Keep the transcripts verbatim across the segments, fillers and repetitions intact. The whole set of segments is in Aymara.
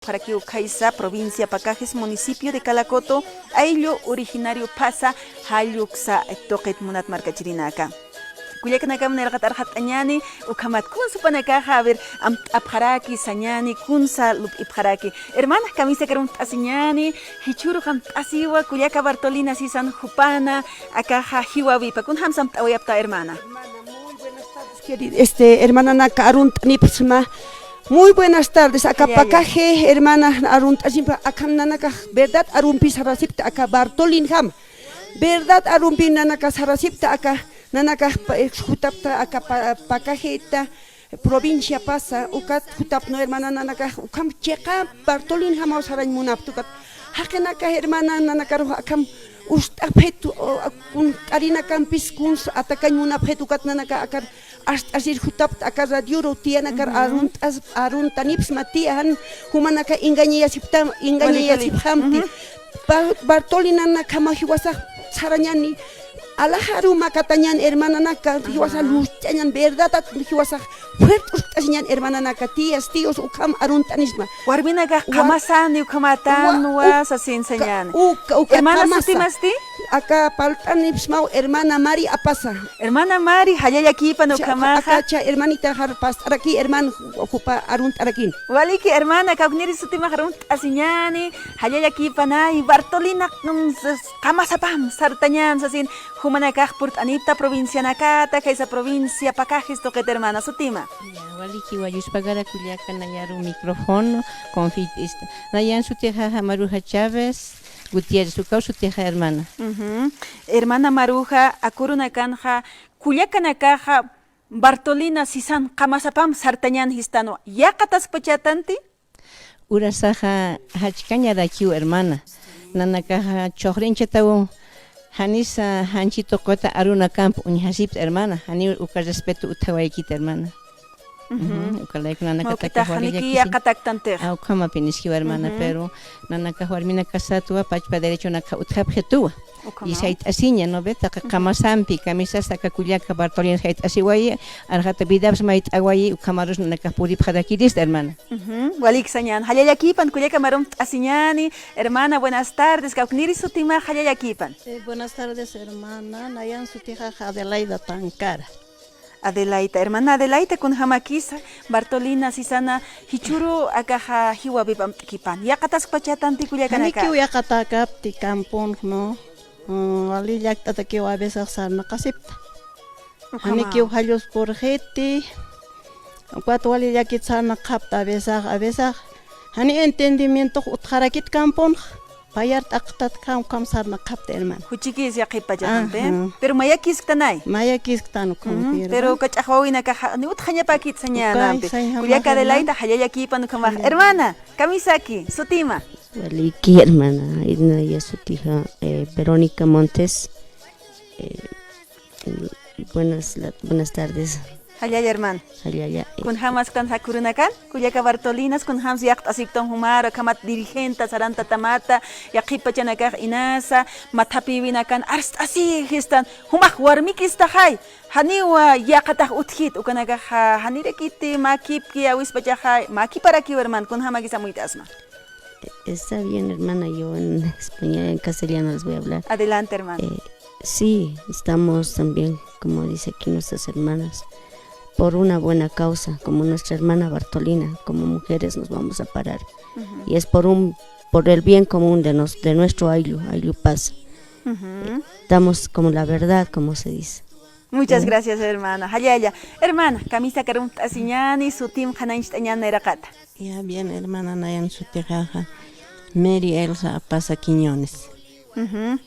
Jarakiw khaysa, provincia Pacajes, municipio de Calacoto, ayllu originario Phasa, jalluksa tuqit munat markachirinaka. Kullakanakam nayraqat arxat'añäni, ukhamat kunsa jupanakaxa, a ver, amt'apxaraki, sañäni, kunsa lup'ipxaraki. Hermana, kamisakar amt'asiñäni, jichhürux amt'asiwa, kullaka Bartolina sisan jupana, akaxa jiwawipa, kunjamsa amt'awayapta, hermana. Hermana, muy buenas tardes, querida, este, hermananaka arunt'anipxsma. Muy buenas tardes, aka Pacaje, hermana, arunt'asipxsma, akham nanakax, verdad, arumpis sarasipta, aka Bartolinjama. Verdad, arumpis nanakax sarasipta, aka nanakax, pa-, eh, jutapta, aka Pa-, Pacajeta, provincia Phasa, ukat jutapta, no, hermana, nanakax, ukham chiqa Bartolinjamaw sarañ munapta, ukat. Jaqinakax, hermana, nanakarux akham ust'apxitu, o, a-, kun k'arinakampis kuns atakañ munapxitu, ukat nanaka akar arst'asir jutapta, aka radioru tiyanakar arunt'as-, arunt'anipxsma tiya, jan jumanaka engañayasipxtam, engañayasipxamti. Ba-, Bartolinanakhama jiwasax sarañäni, alaxaru makatañän hermananaka, jiwasax luchañän, verdad, jiwasax fuerte usk't'asiñän hermananaka, tías, tíos, ukham arunt'anisma. Warminakax qamasäni ukhamätanwa sasin sañäni. Uka, uka, hermana, sutimasti? Aka parlt'anipxsmaw hermana Mari Apaza. Hermana Mari, jallallakipan ukhamaxa. Aka cha hermanita jar past'araki, herman jupa arunt'arakin. Waliki, hermana, kawkniri sutimax arunt'asiñäni, jallallakipanay, Bartolina, mm, s-, qamasapam sartañän sasin, jumanakax purt'anipta provincianakata, khaysa provincia Pacajes tuqit, hermana, sutima. Ya, waliki, wayuspagara kullaka nayaru micrófono, confitista. Nayan sutixa Maruja Chávez Gutiérrez, ukaw sutixa, hermana. Ujú. Hermana Maruja, aka urunakanxa, kullakanakaxa, Bartolina sisan qamasapam sartañän jistanwa. Yäqataskpachatanti? Urasaxa jachkañarakiw, hermana. Nanakaxa chuxrinchataw janisa janchi tuquta arunakamp uñjasipta, hermana. Janiw uka respeto utjawaykit, hermana. Ujú. Ujú, uka layku nanakatakiw. Mawk'itax janiki yäqataktantix. Ah, ukhamapiniskiw, hermana, pero nanakax warminakasatwa pachpa derechonakax utjapxituwa. Ukhama. Y sayt'asiña, ¿no ve? Taqa qamasampi, kamisas aka kullaka Bartolina sayt'asiwayi, arxata vidaps mayt'awayi, ukhamarus nanakax puripxarakirista, hermana. Ujú. Waliki sañän, jallallakipan, kullaka arunt'asiñäni, hermana, buenas tardes, kawkniri sutimax, jallallakipan. Eh, buenas tardes, hermana, nayan sutixa Adelaida Tancara. Adelaida, hermana Adelaida, kunjamakisa, Bartolina sisana, jichhüru akaxa jiwawip amt'kipan. Yäqataskpachatanti kullakanaka. Janikiw yäqatäkapti campon, ¿no? Mm, wali llakt'atakiw a veces sarnaqasipta. Ukhama. Janikiw jalluspurxiti. Ukat wali llakit sarnaqapta a veces, a veces. Jani entendimientox utjarakit camponxa. Payar t'aqtat ukham sarnaqapta, hermana. Juchikis yaqhip pachanampi. Ajá. Pero mayakisktanay. Mayakisktan ukham, ujú, pero uka ch'axwawinakaxa ni utjañapäkit sañänampi. Kullaka Adelaida, jallallakipan ukhamax. Hermana, kamisaki, sutima. Waliki, hermana. Irnaya sutixa, eh, Verónica Montes. Eh, Buenas la-, buenas tardes. Jallalla, hermana. Jallalla, eh. Kunjamastan aka urunakan, kullaka Bartolinas, kunjams yäqt'asiptan jumar, ukhamat dirigenta, sarantatamata, yaqhip pachanakax inasa, mathapïwinakan, arst'asï jistan, jumax warmikistaxay, janiw yäqatax utjit, ukanakaxa, janirakiti, mäkipki, awispachaxay, mäkiparakiw, hermana, kunjamakis amuyt'asma. Está bien, hermana, yo en español, en castellano les voy a hablar. Adelante, hermana. Eh, sí, estamos también, como dice aquí nuestras hermanas, por una buena causa, como nuestra hermana Bartolina, como mujeres nos vamos a parar. Ujú. Y es por un, por el bien común de nos-, de nuestro ayllu, ayllu Paz. Ujú. Eh, damos como la verdad, como se dice. Muchas gracias, hermana. Jallalla. Hermana, kamisakar amuyt'asiñäni, sutim qhanañcht'añäni nayraqata. Ya, bien, hermana, nayan sutixaxa Mary Elsa Apaza Quiñones. Ujú.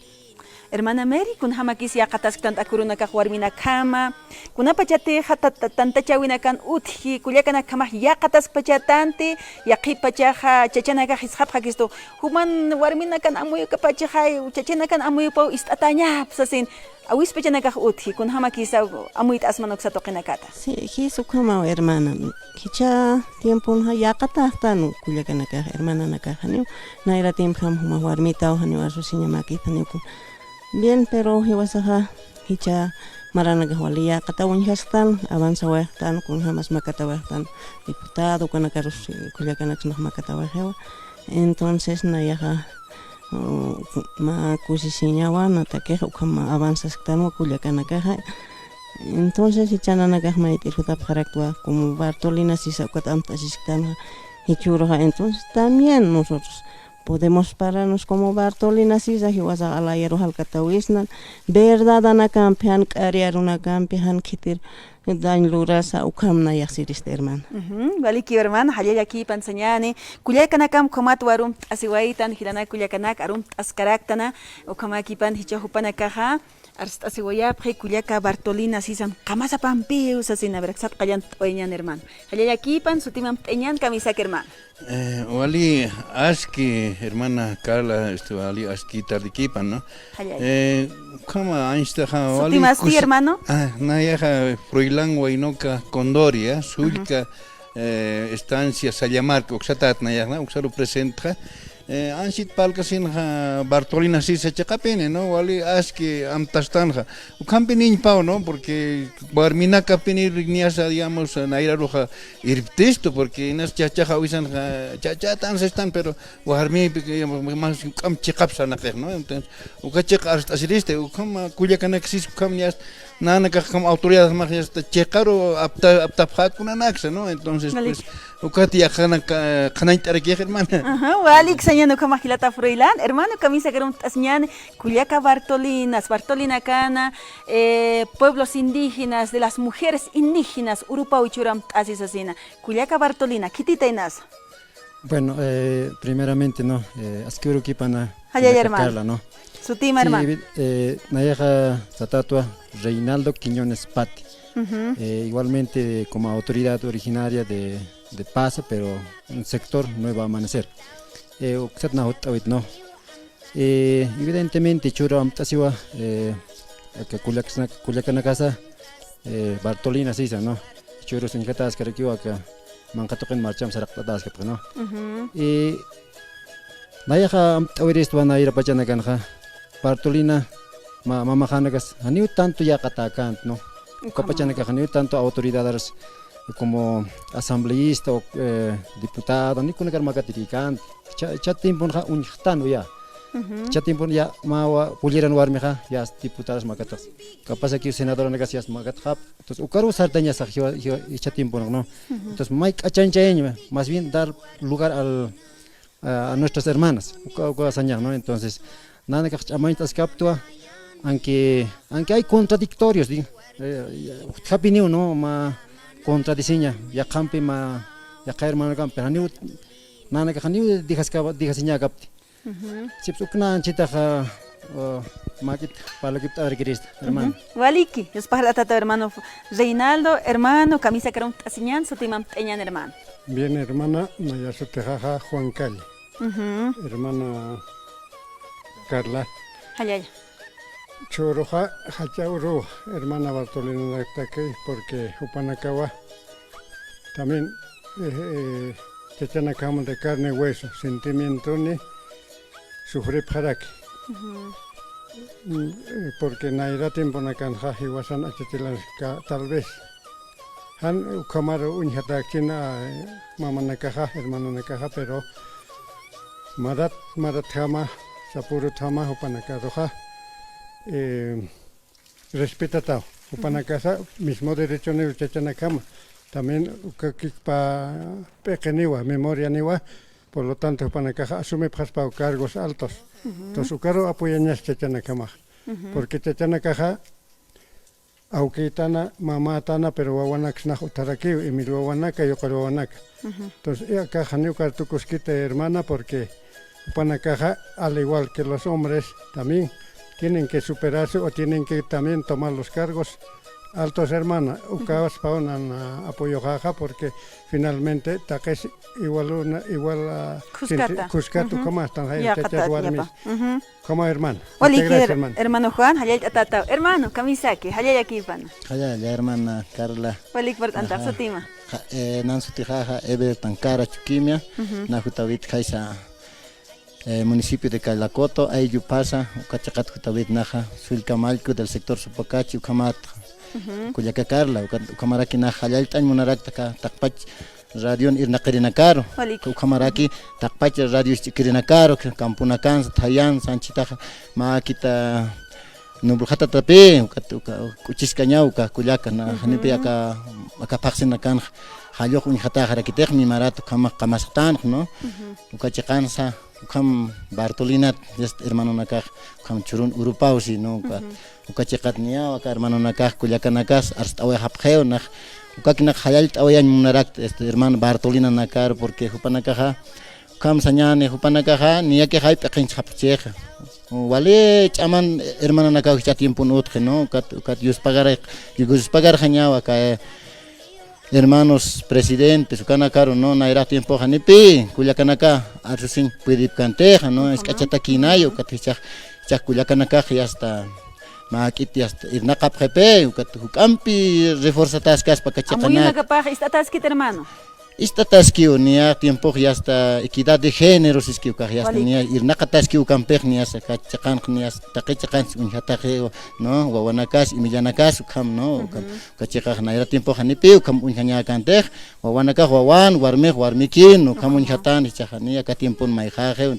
Hermana Mary, kunjamakis yäqatasktanti aka urunakax warminakhama, kunapachatixa ta-, ta-, tantachäwinakan utji, kullakanakjamax yäqataskpachatanti, yaqhip pachaxa chachanakax jisxapxakistu, juman warminakan amuyukapachaxay, chachanakan amuyupaw ist'atäñap sasin, awispachanakax utji, kunjamakisa amuyt'asma uksa tuqinakata. Sí, jis ukhamaw, hermana. Jichha tiemponxa yäqataxtan kullakanakax, hermananakax, janiw nayra tiempjam jumax warmitaw, janiw arsusiñamäkit, janiw ku-, Bien, pero jiwasaxa jichha maranakax wali yäqataw uñjasktan, avanzawayxtan, kunjamas makatawayxtan, diputado, ukanakarus, eh, kullakanakasnax makatawayxiwa. Entonces, nayaxa, uh, mä kusisiñawa, natakix ukham avanzasktanwa kullakanakaxa. Entonces, jichha nanakax mayt'ir jutapxaraktwa, como Bartolina Sisa ukat amt'asisktanxa, jichhüruxa. Entonces, también nosotros podemos pararnos como Bartolina Sisa, jiwasax alayaru jalkatawisnan, verdadanakampi, jan k'ari arunakampi, jan khitir dañ lurasa, ukham nayax sirista, hermana. Ujú, waliki, hermana, jallallakipan sañäni, kullakanakam ukhamat arumt'asiwaytan, jilanaka kullakanak arumt'askaraktana, ukhamakipan jichha jupanakaxa, arst'asiwayapxi, kullaka Bartolina Sisam qamasapampiw sasina, a ver, sat qallant'awayañän, hermano. Jallallakipan, sutim amt'ayañän, kamisaki, hermano. Eh, wali aski, hermana Carla, este, wali aski tardikipan, ¿no? Jallalla. Eh, ukhama anchitaxa, wali sutimasti, hermano? Ah, nayaxa, Froilán Waynoka Condoria, Sullka, eh, estancia Sallamarca, uksatät nayaxa, uksaru presentxa. Eh, anchit parlkasinxa Bartolina Sisa chiqapini, ¿no? Wali aski amtastanxa. Ukhampi niñpaw, ¿no? Porque warminakapini niñasa, digamos, nayraruxa irptistu, porque inas chachaxa awisanxa, chachata ansistan, pero warmipi, digamos, más juk'amp chiqap sarnaqix, ¿no? Entonces, uka chiqa arst'asirista, ukham kullakanak sis, ukham niñas, nanakax ukham autoridad max, niñas chiqaru apta, aptapxät kunanaksa, ¿no? Entonces, pues, ukat yaqhanaka, qhanañt'arakixa, hermana. Ajá, walik sañäni ukhamax jilata Froilán, hermano, kamisakar amt'asiñäni, kullaka Bartolinas, Bartolinakana, eh, pueblos indígenas, de las mujeres indígenas, urupaw jichhür amt'asi sasina. Kullaka Bartolina, khititay nasa. Bueno, eh, primeramente, ¿no? Eh, aski urukipana, jallalla, hermano. Carla, ¿no? Sutima, sí, hermano. Eh, nayaxa satätwa Reinaldo Quiñones Pati. Ujú. Eh, igualmente como autoridad originaria de, de Pasa, pero un sector Nuevo Amanecer. Eh, uksat nayax jutt'awit, ¿no? Eh, evidentemente, jichhüru amt'asiwa, eh, aka kullakasnak-, kullakanakasa, eh, Bartolina Sisa, ¿no? Jichhürus uñjatäskarakiwa aka manqha tuqin marcham saraqt'atäskapxi, ¿no? Ujú. Eh, nayaxa amt'awiristwa nayra pachanakanxa, Bartolina ma-, mamaxanakas, janiw tanto yäqatäkänti, ¿no? Uka pachanakax janiw tanto autoridadaras como asambleísta o, eh, diputado, janiw kunakar makatirïkänti. Jichha, jichha tiemponxa uñjxtanwa ya. Ujú. Jichha tiempon ya mä wa-, kulliran warmixa, ya diputadas makatxi. Capaz aquí senadoranakas ya makatxapxi. Entonces, ukaruw sartañasax jiwa, jiwa, jichha tiemponxa, ¿no? Ujú. Entonces, may k'achañchayañwa, más bien dar lugar al, a, a nuestras hermanas. Uka, uka sañax, ¿no? Entonces, nanakax ch'amañt'askaptwa, aunque, aunque hay contradictorios, ¿sí? Eh, utjapiniw, ¿no? Mä contradiciña, yaqhampi mä, yaqha hermanokampi, janiw, nanakax janiw dejaskapa-, dejasiñäkapti. Ujú. Sipsa ukna anchitaxa, uh, mäkit parlakipt'arakirista, hermano. Ujú. Waliki, yuspaxart'atätaw hermano Reinaldo, hermano, kamisakar amt'asiñän, sutim amt'ayañän, hermano. Bien, hermana, naya sutixaxa Juan Calle. Ujú. Hermana Carla. Jallalla. Jichhüruxa, jach'a uruw, hermana Bartolinanaktakiw, porque jupanakawa también, eh, eh, chachanakjam de carne y hueso, sentimientoni sufripxaraki. Ujú. Mm, eh, porque nayra tiemponakanxa jiwasan achachilanaka tal vez. Jan ukhamaru uñjatäkchina, eh, mamanakaxa, hermanonakaxa, pero marat, maratjama, sapürutjama, jupanakaruxa, eh, respetataw. Jupanakasa mismo derechoniw chachanakjama. También ukakikpa p'iqiniwa, memorianiwa, por lo tanto, jupanakaxa asumipxaspaw cargos altos. Ujú. Entonces, ukaru apoyañas chachanakjamax. Ujú. Porque chachanakaxa, awkïtana, mamätana, pero wawanaksnax utjarakiw, y mil wawanaka, yuqar wawanaka. Ujú. Entonces, y akax janiw kartukuskiti, hermana, porque jupanakaxa, al igual que los hombres, también tienen que superarse o tienen que también tomar los cargos altos, hermana. Ujú. Ukawaspaw nan, ah, apoyoxaxa, porque finalmente taqis igual una, igual, ah, khuskata. Khuskata, ujú, ukhamastan, jay, yaqatat, chachar warmis. Ujú. Como hermano. Walik, muchas gracias, her-, hermano. Hermano Juan, jallallt'atätaw. Hermano, kamisaki, jallallakipan. Jallalla, hermana Carla. Walik parlt'antax, ajá, sutima. Ja, eh, nan sutixaxa Ebertan Cara Chuquimia, ujú, na jutawit jaysa, eh, municipio de Calacoto, ayllu Phasa, uka chiqat jutawit naxa, Sullka Mallku del sector Supacachi, ukhamat, ujú, kullaka Carla, uka, ukhamaraki nax jallallt'añ munarakta aka taqpach radion irnaqirinakaru. Walik. Ukhamaraki taqpach radio isch'ikirinakaru, kampunakansa, thayansa, anchitaxa, mä akita nubljatatapï, ukat, uka, k'uchiskañaw uka kullaka, na, ujú, janipi aka, aka phaxsinakanxa, jallux uñjatäxarakitix, mimarat ukhamax qamasxtanx, ¿no? Ujú. Uka chiqansa, ukham Bartolinat, este, hermanonakax, ukham churun urupaw, sí, ¿no? Uka, ujú, uka chiqat niyaw, aka hermanonakax, kullakanakas, arst'awayxapxiw, nax, ukakinak jallallt'awayañ munarakt, este, hermano Bartolinanakar, porque jupanakaxa, ukham sañäni, jupanakaxa, niyakixay p'iqinchxapxchixa. Wali ch'aman hermananakaw jichha tiempon utji, ¿no? Ukat, ukat yuspagar, yuspagarxañaw aka, eh, hermanos presidentes, ukanakaru, ¿no? Nayra tiempoxa janipi, kullakanaka, arsusiñ puedipkantixa, ¿no? Ujú. Isk'achatakïnay, ukat jichhax, jichhax kullakanakax, ya está, mä ak'it, ya está, irnaqapxipï, ukat juk'ampi reforzataskaspa aka chiqanak. Amuyunakapax ist'ataskit, hermano. Ist'ataskiw, niya tiempox ya está equidad de género siskiw ukax, ya está, walik, niya irnaqataskiw ukampix, niya aka chiqanx, niya taqi chiqanx uñjataxiw, ¿no? Wawanakas, imillanakas, ukham, ¿no? Ukham, ujú, uka chiqax nayra tiempox janipi, ukham uñjañäkantix, wawanakax wawan, warmix warmikin, ukham, ujú, uñjatan, jichhaxa niya aka tiempon mayxaxiw,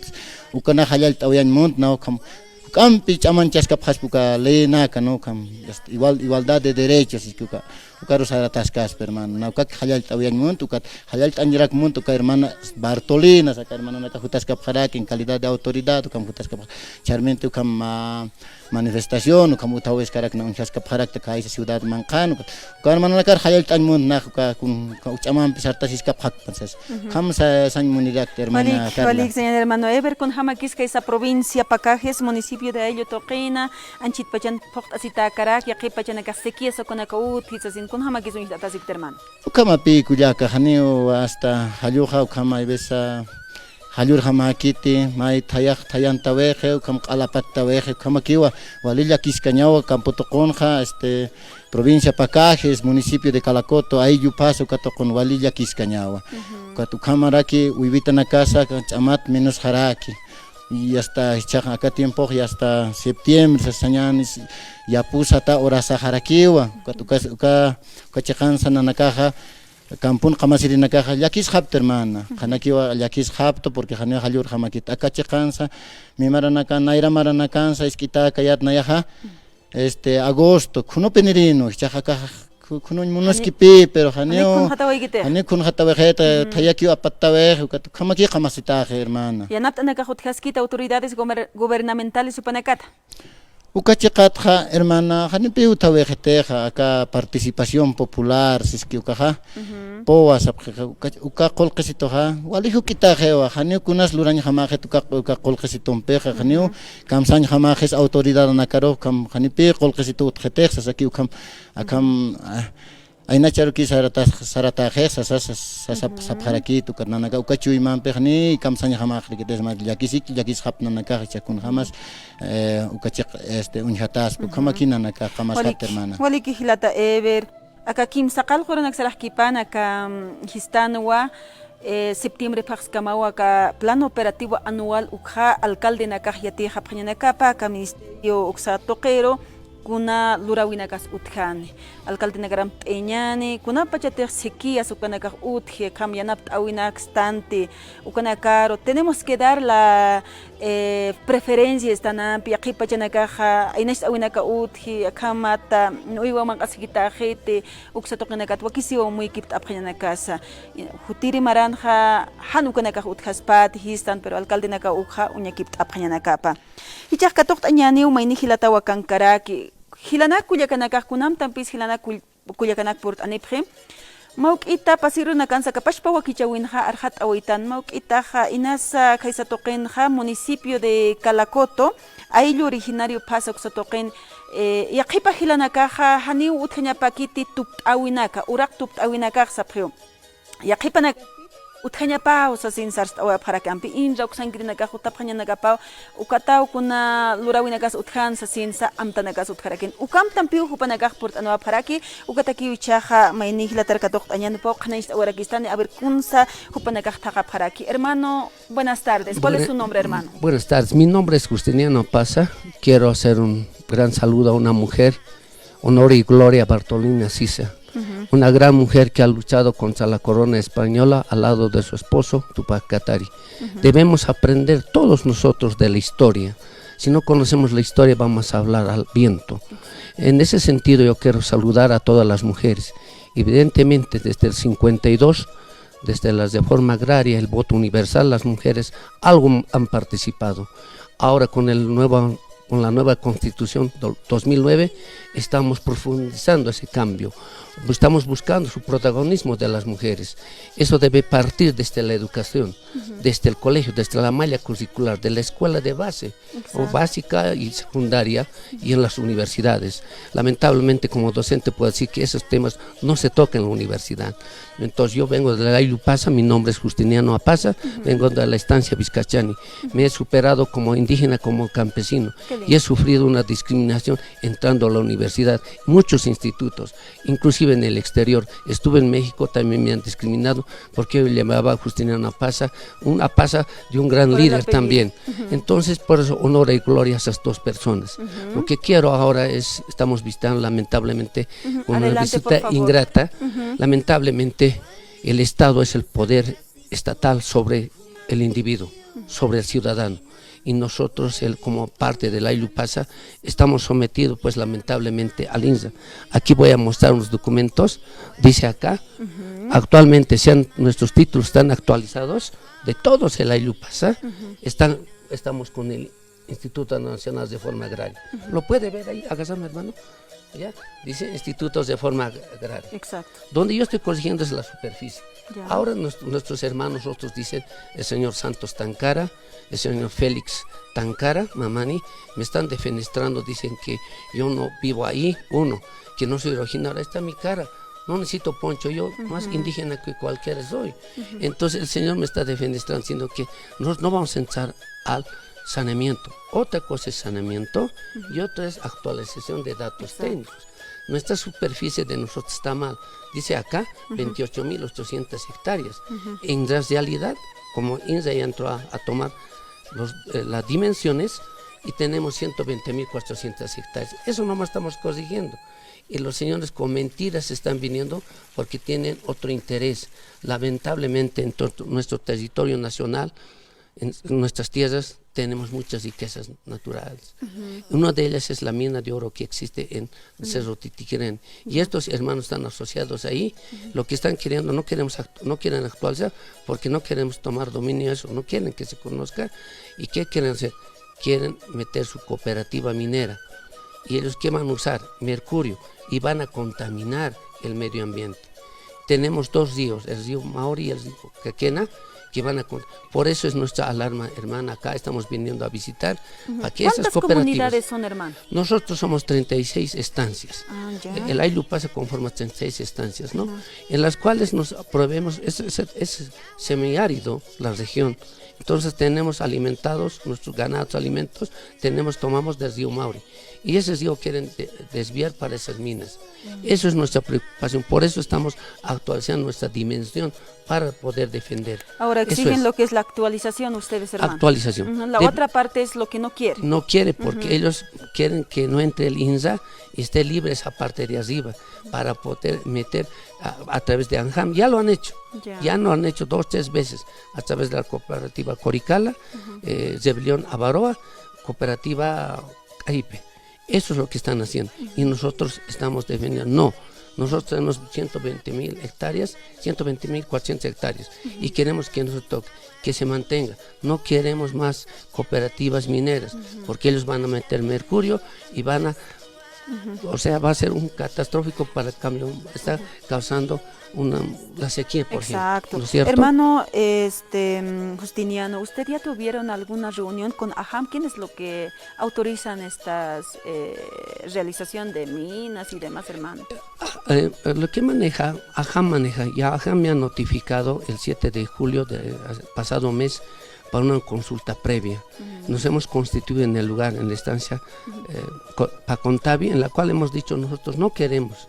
ukanak jallallt'awayañ munt, ¿no? Ukham, juk'ampi ch'amanchaskapxaspa uka leyenaka, ¿no? Ukham, este, igual, igualdad de derechos, siskiw uka, ukaru sarataskaspa, hermano. Na ukak jallallt'awayañ munt, ukat jallallt'añrak munt, uka hermana Bartolina, aka hermananaka jutaskapxarak en calidad de autoridad, ukham jutaskapxarak, charminti ukham, ah, manifestación, ukham utjawiskarakna uñjaskapxarakta, kaysa ciudad manqhan, ukat, uka hermananakar jallallt'añ munt, nax uka kun, uka ch'amampi sartasiskapxakpan sas. Ujú. Ukham sa, sañ munirakta, hermana Carla. Walik, walik, señor hermano Ever, kunjamakis kaysa provincia Pacajes, municipio de Ayllu tuqina, anchhit pachan phuqt'asitäkarak, yaqhip pachanakax sequías ukanaka utji sasin, kunjamakis uñjt'ataskit, hermano. Ukhamapï kullaka, janiw hasta jalluxa, ukham hay veces, ah, jallurjamäkiti, may thayax thayantawixi, ukham q'alapattawixi, ukhamakiwa, wali llakiskañawa, campo tuqunxa, este, provincia Pacajes, municipio de Calacoto, ayllu Phasa, uka tuqun wali llakiskañawa. Ujú. Ukat ukhamaraki uywitanakasa ch'amat minusxaraki. Y hasta jichhax aka tiempox, y hasta septiembre, sasañäni, yapusata urasaxarakiwa. Ukat uka, uka, uka chiqansa nanakaxa, campon qamasirinakaxa, llakisxapta, hermana. Ujú. Qhanakiwa llakisxapta, porque janiw jallurjamäkit. Aka chiqansa, mimaranaka, nayra maranakansa, isk'itäkayät nayaxa, este, agosto, khunupinirïnwa, jichhax aka khu-, khunuñ munaskipï, pero janiw, janiw khunjatawaykiti. Janiw khunjatawixita, ujú, thayakiw apattawix, ukat ukhamaki qamasitäxi, hermana. Yanapt'anakax utjaskit autoridades gober-, gubernamentales jupanakata. Uka chiqatxa, hermana, janipiw thawixitixa, aka participación popular, siski ukaxa. Ujú. Powa sapxixa, uka, uka qullqisituxa, wali juk'itäxiwa, janiw kunas lurañjamäxit uka, uka qullqisitumpixa, janiw, ujú, kamsañjamäxis autoridadanakaru, kam, janipi qullqisitu utjitix, sasaki ukham, akham, ujú, ah, aynacharuki saratas-, saratäxix, sasa, sasa, sap-, ujú, sapxarakit, ukat nanaka, uka chuymampix ni kamsañjamäxrikitix, mä llakisik, llakisxapta nanakax, jichha kunjamas, ujú, eh, uka chiq, este, uñjataspa, ujú, ukhamaki nanaka, qamasxapta, walik, hermana. Waliki jilata Ever. Aka kimsa qallqu uranak saraxkipan aka, mm, jistanwa, eh, septiembre phaxskamawa aka plan operativo anual ukxa alcaldenakax yatiyxapxañanakapa aka ministerio uksa tuqiru kuna luräwinakas utjani. Alcaldenakaramp p'iñani, kunapachatix sequías ukanakax utji, akham yanapt'äwinak st'anti, ukanakaru tenemos que dar la eh, preferencia istanampi, yaqhip pachanakaxa, aynacht'äwinaka utji, akhamata, uywa manq'asikitäxiti, uksa tuqinakat wakisiwa muykipt'apxañanakasa. Jutiri maranxa, jan ukanakax utjaspati, jistan, pero alcaldenakaw ukxa, uñakipt'apxañanakapa. Jichhax katuqt'añäniw mayni jilataw akankaraki, jilanak kullakanakax kunamtampis jilanak kull-, kullakanak purt'anipxi. Mä juk'ita pasïrunakansa aka pachpa wakichäwinxa arxat'awaytan, mä juk'itaxa inasa khaysa tuqinxa municipio de Calacoto, ayllu originario Phasa uksa tuqin, eh, yaqhipa jilanakaxa janiw utjañapäkiti tupt'äwinaka, uraq tupt'äwinakax sapxiw. Yaqhipanakasti utjañapaw sasin sarst'awapxarakampi, inra uksankirinakax jutapxañanakapaw, ukataw kuna luräwinakas utjan sasinsa amtanakas utjarakin. Ukamtampiw jupanakax purt'anawapxaraki, ukatakiw ichhaxa mayni jilatar katuqt'añanpaw qhanañcht'awarakistani, a ver, kunsa jupanakax thaqapxaraki. Hermano, buenas tardes. ¿Cuál es su nombre, hermano? Buenas tardes. Mi nombre es Justiniano Apaza. Quiero hacer un gran saludo a una mujer, Honor y Gloria Bartolina Sisa, una gran mujer que ha luchado contra la corona española al lado de su esposo, Tupac Katari. Debemos aprender todos nosotros de la historia. Si no conocemos la historia, vamos a hablar al viento. En ese sentido, yo quiero saludar a todas las mujeres. Evidentemente, desde el cincuenta y dos, desde la reforma agraria, el voto universal, las mujeres algo han participado. Ahora con el nuevo, con la nueva Constitución del dos mil nueve, estamos profundizando ese cambio. Estamos buscando su protagonismo de las mujeres. Eso debe partir desde la educación, desde el colegio, desde la malla curricular, de la escuela de base, o básica y secundaria, y en las universidades. Lamentablemente, como docente, puedo decir que esos temas no se tocan en la universidad. Entonces, yo vengo de la Ayllupasa, mi nombre es Justiniano Apaza, vengo de la estancia Vizcachani. Me he superado como indígena, como campesino, y he sufrido una discriminación entrando a la universidad, muchos institutos, inclusive en el exterior. Estuve en México, también me han discriminado porque yo llamaba a Justiniano Apaza, un Apaza de un gran líder también. Entonces, por eso, honor y gloria a esas dos personas. Lo que quiero ahora es, estamos visitando lamentablemente una visita ingrata. Lamentablemente, el Estado es el poder estatal sobre el individuo, sobre el ciudadano. Y nosotros, el, como parte de la Ayllupasa, estamos sometidos, pues, lamentablemente, al insa. Aquí voy a mostrar unos documentos, dice acá, actualmente sean, nuestros títulos están actualizados, de todos el Ayllupasa, están, estamos con el Instituto Nacional de Reforma Agraria. ¿Lo puede ver ahí? Hágase, hermano. ¿Ya? Dice Institutos de Reforma Agraria. Exacto. Donde yo estoy corrigiendo es la superficie. Ahora nuestros hermanos, otros dicen, el señor Santos Tancara, el señor Félix Tancara, Mamani, me están defenestrando, dicen que yo no vivo ahí, uno, que no soy original, ahí está mi cara, no necesito poncho, yo más indígena que cualquiera soy. Entonces el señor me está defenestrando, diciendo que nosotros no vamos a entrar al saneamiento. Otra cosa es saneamiento y otra es actualización de datos técnicos. Nuestra superficie de nosotros está mal. Dice acá, veintiocho mil ochocientas hectáreas. En realidad, como insa ya entró a, a tomar los, eh, las dimensiones, y tenemos ciento veinte mil cuatrocientas hectáreas. Eso nomás estamos corrigiendo. Y los señores con mentiras están viniendo porque tienen otro interés. Lamentablemente, en to-, nuestro territorio nacional, en nuestras tierras, tenemos muchas riquezas naturales. Una de ellas es la mina de oro que existe en Cerro Titiquirén. Y estos hermanos están asociados ahí. Lo que están queriendo, no queremos act-, no quieren actualizar porque no queremos tomar dominio de eso, no quieren que se conozca. ¿Y qué quieren hacer? Quieren meter su cooperativa minera. Y ellos, ¿qué van a usar? Mercurio. Y van a contaminar el medio ambiente. Tenemos dos ríos, el río Mauri y el río Caquena, que van a con-, por eso es nuestra alarma, hermana. Acá estamos viniendo a visitar, para que esas cooperativas. ¿Cuántas comunidades son, hermano? Nosotros somos treinta y seis estancias. Ah, ya. El Ayllupasa conforma treinta y seis estancias, ¿no? En las cuales nos proveemos, es, es, es semiárido la región. Entonces tenemos alimentados nuestros ganados, alimentos, tenemos, tomamos del río Mauri. Y ese río quieren de-, desviar para esas minas. Eso es nuestra preocupación. Por eso estamos actualizando nuestra dimensión para poder defender. Ahora exigen lo que es la actualización ustedes, hermano. Actualización. La otra parte es lo que no quiere. No quiere porque ellos quieren que no entre el insa y esté libre esa parte de arriba para poder meter a, a través de ANJAM. Ya lo han hecho. Ya lo han hecho dos, tres veces a través de la cooperativa Coricala, eh, Rebelión Avaroa, cooperativa Caripe. Eso es lo que están haciendo. Y nosotros estamos defendiendo. No, nosotros tenemos ciento veinte mil hectáreas, ciento veinte mil cuatrocientas hectáreas. Y queremos que no se toque, que se mantenga. No queremos más cooperativas mineras, porque ellos van a meter mercurio y van a O sea, va a ser un catastrófico para el camión. Está causando una, la sequía, por ejemplo, exacto, ¿no es cierto? Hermano, este, mm, Justiniano, ¿usted ya tuvieron alguna reunión con ajam? ¿Quién es lo que autorizan estas, eh, realización de minas y demás, hermano? Eh, lo que maneja, ajam maneja, ya ajam me ha notificado el siete de julio de, eh, pasado mes para una consulta previa. Nos hemos constituido en el lugar, en la estancia, eh, co-, Pacontavi, en la cual hemos dicho nosotros no queremos.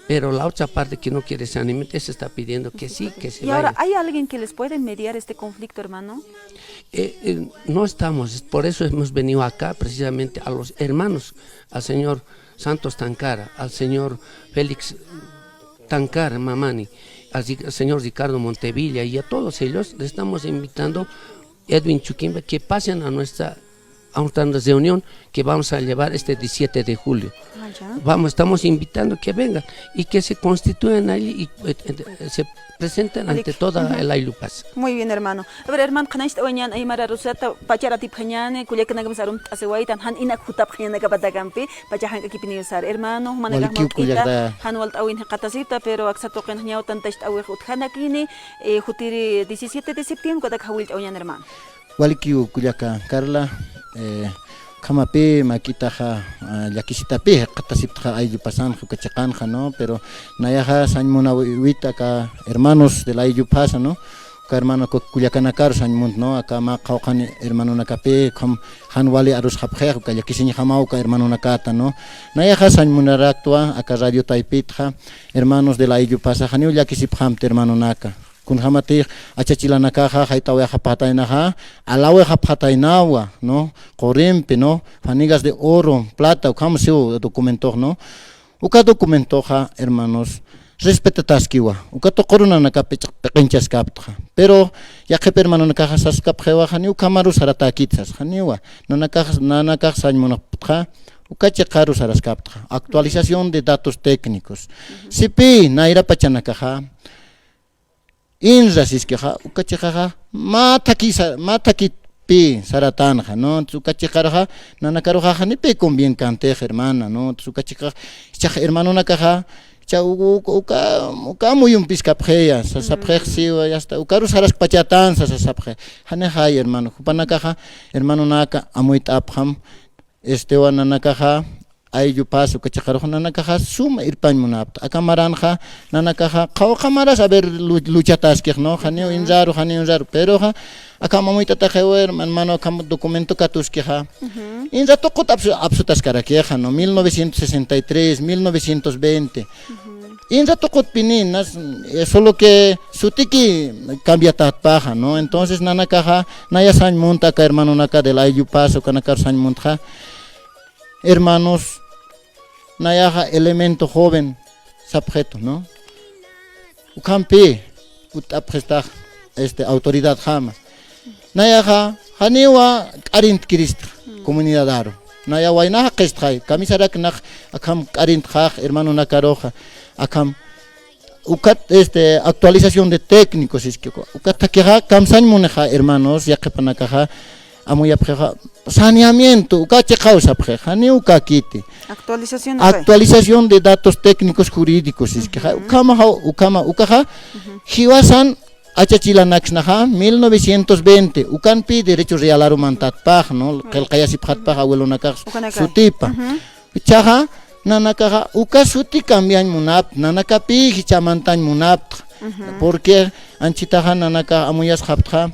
Pero la otra parte que no quiere saneamiento, esa está pidiendo que sí, que se vaya. Y ahora, ¿hay alguien que les puede mediar este conflicto, hermano? Eh, eh, no estamos, es por eso hemos venido acá, precisamente a los hermanos, al señor Santos Tancara, al señor Félix Tancara Mamani, al Ri-, al señor Ricardo Montevilla y a todos ellos, le estamos invitando, Edwin Chuquimba, que pasen a nuestra, a nuestra reunión que vamos a llevar este diecisiete de julio. Ah, ya. Vamos, estamos invitando que vengan y que se constituyan allí y, eh, eh, se presenten ante toda el Ayllupasa. Muy bien, hermano. A ver, hermano, qhanañcht'awañan aymar arusata, pachar atipxañani, kullakanakamas arumt'asiwaytan, jan inak jutapxañanakapatakampi, pacha jank'akipiniw sar. Hermano, jumanakax mawk'ita, jan walt'awin jikxatasipta, pero aksa tuqin ñaw tantacht'awix utjanakini, eh, jutiri diecisiete de septiembre, ukatak jawillt'awañan, hermano. Walikiw kullaka Carla, eh, ukhamapï makitaxa, ah, llakisitapï jikxatasiptxa ayllupasanxa, uka chiqanxa, ¿no? Pero nayaxa sañ munawit aka hermanos del ayllupasa, ¿no? Uka hermano ku-, kullakanakaru sañ munt, ¿no? Aka mä qhawqhani hermanonakapï, ukham jan wali arusxapxix, uka llakisiñjamaw uka hermanonakata, ¿no? Nayaxa sañ munaraktwa aka radio taypitxa, hermanos del ayllupasa, janiw llakisipxamti hermanonaka. Kunjamatix achachilanakaxa, jayt'awayxapxataynaxa, alawayxapxataynawa, ¿no? Qurimpi, ¿no? Fanigas de oro, plata, ukham siw documentox, ¿no? Uka documentoxa, hermanos, respetataskiwa. Uka tuquru nanakapi p'iqinchaskaptxa. Pero yaqhip hermanonakaxa saskapxiwa, janiw ukhamaru saratäkit sas, janiwa. Nanakax, nanakax sañ munapxtxa, uka chiqaru saraskaptxa. Actualización de datos técnicos. Sipï, nayra pachanakaxa, inra siskixa, uka chiqaxa, mä thakisa-, mä thakitpï saratanxa, ¿no? Uka chiqaruxa, nanakaruxa, janipï convienkantix, hermana, ¿no? Uka chiqaxa, jichhax hermanonakaxa, jichha u-, u-, uka, uka amuyumpiskapxiya, sasapxix siwa, ya está, ukaru saraskpachatan, sasapxix. Janixay, hermano, jupanakaxa, hermanonaka, amuyt'apxam, este, wa nanakaxa, ayllupasa, uka chiqarux nanakaxa suma irpañ munapta. Aka maranxa, nanakaxa, qhawqha maras, a ver, lu-, luchataskix, ¿no? Janiw inraru, janiw inraru. Peroxa, akham amuyt'ataxiwa, hermano, akham documento katuskixa. Inra tuqut apsu-, apsutaskarakixa, ¿no? Mil novecientos sesenta y tres, mil novecientos veinte. Inra tuqutpini, nas, eh, solo que sutiki cambiatatpaxa, ¿no? Entonces, nanakaxa, naya sañ munta aka hermanonaka del ayllupasa, ukanakaru sañ muntxa. Hermanos, nayaxa elemento joven sapxitu, ¿no? Ukhampï utt'apxistax, este, autoridadjama. Nayaxa, janiwa k'arintkirista comunidadaru. Naya waynaxa qhistxay, kamisarak nax akham k'arintxax, hermanonakaruxa, akham Ukat, este, actualización de técnicos, es que, ukat thakixa, kamsañ munixa, hermanos, yaqhipanakaxa, amuyapxixa, saneamiento, uka chiqaw sapxixa, ni ukakiti. Actualización, ok. Actualización de datos técnicos jurídicos, es que, ukhama, ukhama, ukaxa, jiwasan, achachilanaksnaxa, mil novecientos veinte, ukanpï derecho real arumantatpax, ¿no? Qillqayasipxatpax, abuelonakax, sutipa. Jichhaxa, nanakaxa, uka suti cambiañ munapta, nanakapï jichhamantañ munapta. Porque anchitaxa nanakax amuyasxaptxa,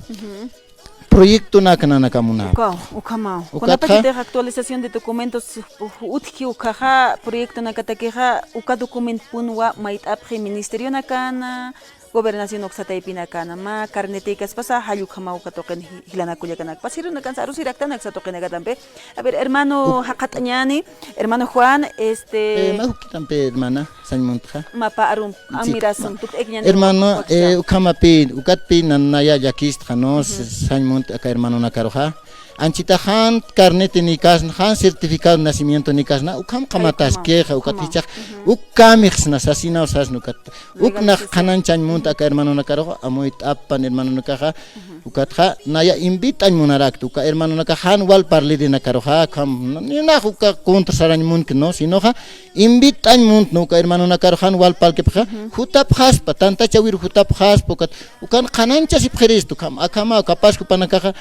proyectonak nanaka munapta. Ukaw, ukhamaw. Ukatxa, kunapachatix actualización de documentos utji ukaxa, proyectonakatakixa, uka documentpunwa mayt'apxi ministerionakana, Gobernación uksa taypinakana, mä carnetïkaspasa, jall ukhamaw uka tuqin ji-, jilanak kullakanakpas, jirunakansa arusiraktan aksa tuqinakatampi. A ver, hermano jaqhat'añäni, hermano Juan, este, eh, mä juk'itampi, hermana. sañ muntxa. Mapa arum, sí, amirasum, ma-, tukt'ayakiñäni. Hermano, eh, ukhamapï, ukatpï na-, naya llakistxa, ¿no? Ujú. Sañ munt aka hermanonakaruxa. Anchhita jan carnetinikas, jan certificado de nacimientonïkasna, ukham qamataskixa, ukat jichhax, ujú, uk kamixsna, sasinaw sasna ukat. Uk nax qhanañchañ munt aka hermanonakaruxa, amuyt'apan hermanonakaxa, ujú, ukatxa, naya invitañ munarakta, uka hermanonakax jan wal parlirinakaruxa, ukham, ni nax uka contra sarañ munkta, ¿no? Sinoxa, invitañ munt, ¿no? Uka hermanonakaruxa jan wal parlkipxa, ujú, jutapxaspa, tantachäwir jutapxaspa, ukat, ukan qhanañchasipxiristu, ukham, akhama, capaz jupanakaxa,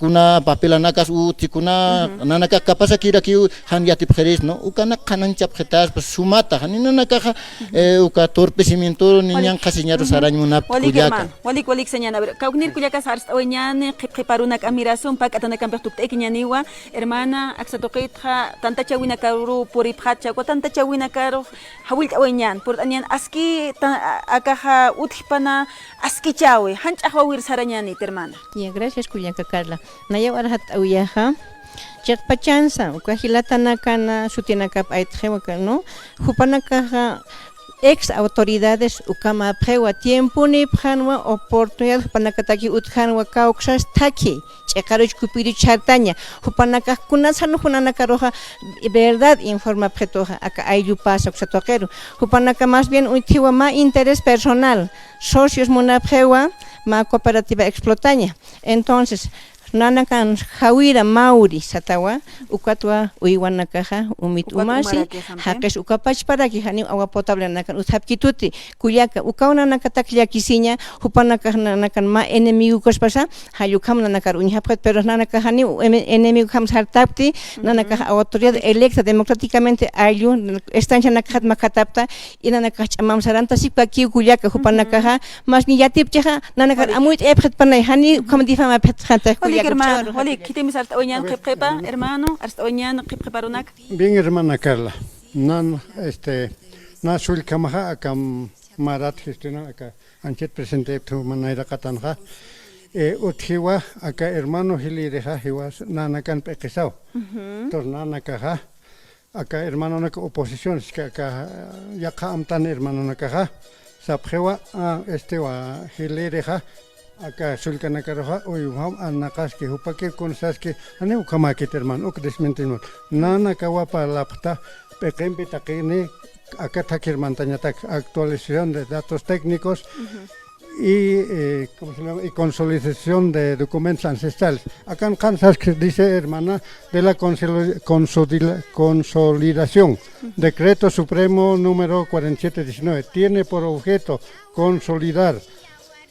kuna papelanakas utji, kuna, ujú, nanakax capazakirakiw jan yatipxiris, ¿no? Ukanak qhanañchapxitaspa, sumata, jani nanakaxa, ujú, eh, uka torpecimiento, ni ñanqhasiñaru sarañ munapta, walik, kullaka. Hermano, walik, walik sañäni. A ver, kawknir kullakas arst'awayañäni, qhipqhiparunak amirasun, pak'atanakampix tukt'ayakiñäniwa, hermana, aksa tuqitxa, tantachäwinakaru puripxatxa, uka tantachäwinakarux, jawillt'awayañän, purt'añän, aski ta-, a-, akaxa utjpana, askichäwi, jan ch'axwäwir sarañäniti, hermana. Ya, gracias, kullaka Carla. Nayaw arxatt'awiyaxa, chiqpachansa, uka jilatanakana, sutinakap aytxiwa, ¿no? Jupanakaxa, ex autoridades, ukamapxiwa, tiemponïpxänwa, oportunidad, jupanakataki utjänwa, kawksas thakhi. Ch'iqaruch kupiruch sartaña, jupanakax kunatsan nanakaruxa verdad informapxituxa, aka ayllupasa uksa tuqiru. Jupanaka más bien utjiwa mä interés personal, socios munapxiwa, mä cooperativa explotaña. Entonces, nanakan jawira mawri satawa, ukatwa uywanakaxa, umit umasi, jaqis uka pachparaki, janiw agua potablenakan utjapkituti, kullaka, ukaw nanakatak llakisiña, jupanakax nanakan mä enemigokaspasa, jall ukham nanakar uñjapxit, pero nanakax janiw em-, enemigojam sartapti, nanakax autoridad electa democráticamente ayllu, estancianakaxat makhatapta, y nanakax ch'amam sarantasipkakiw kullaka, jupanakaxa, más ni yatipchixa, nanakar amuyt'ayapxitpanay, jani ukham difamapxitxantax kullaka. Walik, hermano, walik, khitimis arst'awayañän qhipqhipa, hermano, arst'awayañän qhipqhiparunak. Bien, hermana Carla. Nan, este, na sullkhamaxa aka marat gestionar aka anchhit presentepxta nayraqatanxa. Eh, utjiwa aka hermano jilïrixa jiwas nanakan p'iqisaw. Entonces, nanakaxa, aka hermanonak oposición, aka, aka, yaqha amtan hermanonakaxa, sapxiwa, ah, este wa jilïrixa, aka sullkanakaruxa, uywjam arnaqaski, jupakiw kunsaski, janiw ukhamäkit hermano, uk desmentir munt. Nanakawa parlapxta, p'iqimpi taqini, aka thakhi mantañatak, actualización de datos técnicos, y, eh, ¿cómo se llama? Y consolidación de documentos ancestrales. Akan qhan saski, dice hermana, de la consoli-, consodila-, consolidación. Decreto Supremo número cuarenta y siete diecinueve. Tiene por objeto consolidar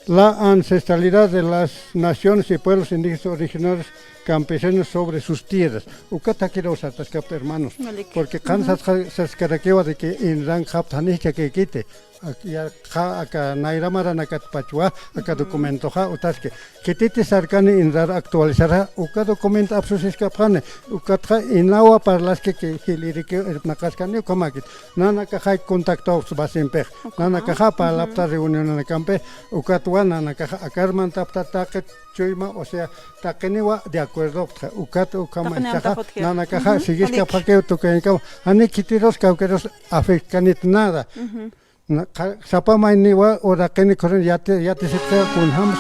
la ancestralidad de las naciones y pueblos indígenas originarios campesinos sobre sus tierras. Uka thakhiruw sartaskapta, hermanos. Porque qhan sas-, saskarakiwa de que inrankxapta, jani jichhakïkiti. Ak-, ya, qha, aka nayra maranakatpachwa, aka documentoxa utjaski. Khititi sarkani inrar actualizarxa, uka documento apsusiskapxani, ukatxa inawa parlaski que jilïriki irpnaqaskani, ukhamäkit. Nanakaxa contactowapxta basimpix. Nanakaxa parlapxta reunionanakampi, ukatwa nanakaxa akar mantapxta taqi chuyma, o sea, taqiniwa de acuerdopxta. Ukat ukhama ichaxa, nanakaxa siguiskapxakiw tukuyankama. Jani khitirus kawkirus afectkanit nada. Na, qa-, sapa mayniwa uraqini khurun yati-, yatisipxiwa kunjämas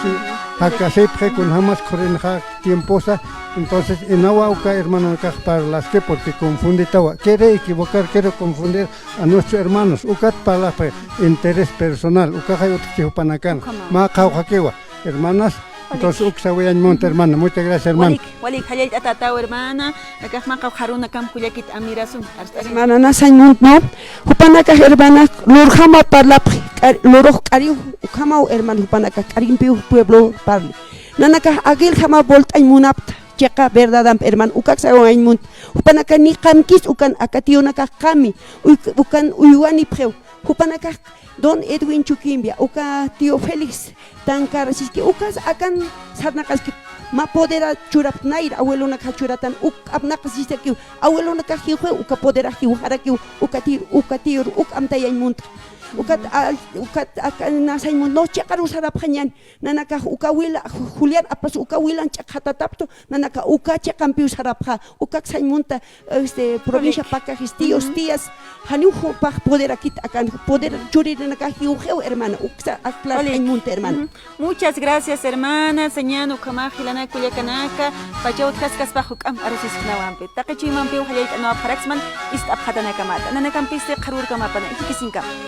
jakasipxi, kunjämas khurinxa tiemposa. Entonces, inawa uka hermanonakax parlaski porque confunditawa. Quiere equivocar, quiere confundir a nuestros hermanos. Ukat parlapxi interés personal, ukaxay utjchi jupanakan. Mä qhawqhakiwa, hermanas. Entonces, uk sawayañ munt, hermana. Muchas gracias, hermana. Walik, walik, jallallt'atätaw, hermana. Akax mä qhawqharunakamp kullakit amirasun. Hermana, na sañ munt, ¿no? Jupanakax, hermana, lurjama parlapxi, k'ar-, lurux k'ariw, ukhamaw, hermana, jupanakax k'arimpiw pueblo parli. Nanakax aguiljama volt'añ munapta, chiqa verdadamp, hermana, ukak sawayañ munt. Jupanakax ni qamkis ukan aka tiyunakax qami, uy-, ukan uywanipxiw. Jupanakax Don Edwin Chuquimbia, uka tío Félix Tancar, siski ukas akan sarnaqaski, mä podera churapxta nayra, abuelonakaxa churatan, uk apnaqasiskiw, abuelonakax jiwxiw, uka podera jiwxarakiw, uka tío, uka tío, uk amtayañ muntxa. Ukat, al-, ukat, aka, na sañ munta, no, chiqaru sarapxañäni. Nanakax uka wila, Julián Apas uka wilan chiqatatapxtu, nanaka uka chiqampiw sarapxa, ukak sañ munta, este, provincia Pacajes, tíos, tías, janiw jupax poder akit akan, poder churirinakax jiwxiw, hermana, uksa aklar sañ munta, hermana. Muchas gracias, hermana. Sañäni ukhamax jilanaka kullakanaka, pacha utjaskaspax juk'amp arusisknawampi. Taqi chuymampiw jallayt'anawapxaraksman, ist'apxatanakamata. Nanakampisti qharürkamapana, jikisinkama.